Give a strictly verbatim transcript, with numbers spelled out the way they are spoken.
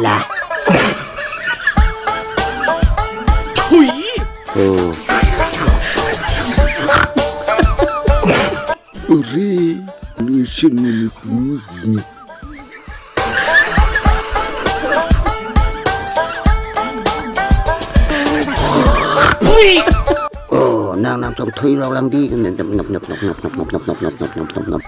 Ah. Thui. Oh. Uri, lusun ni. Thui. Oh, nang nang tong thui rok lang di. Nap, nap, nap.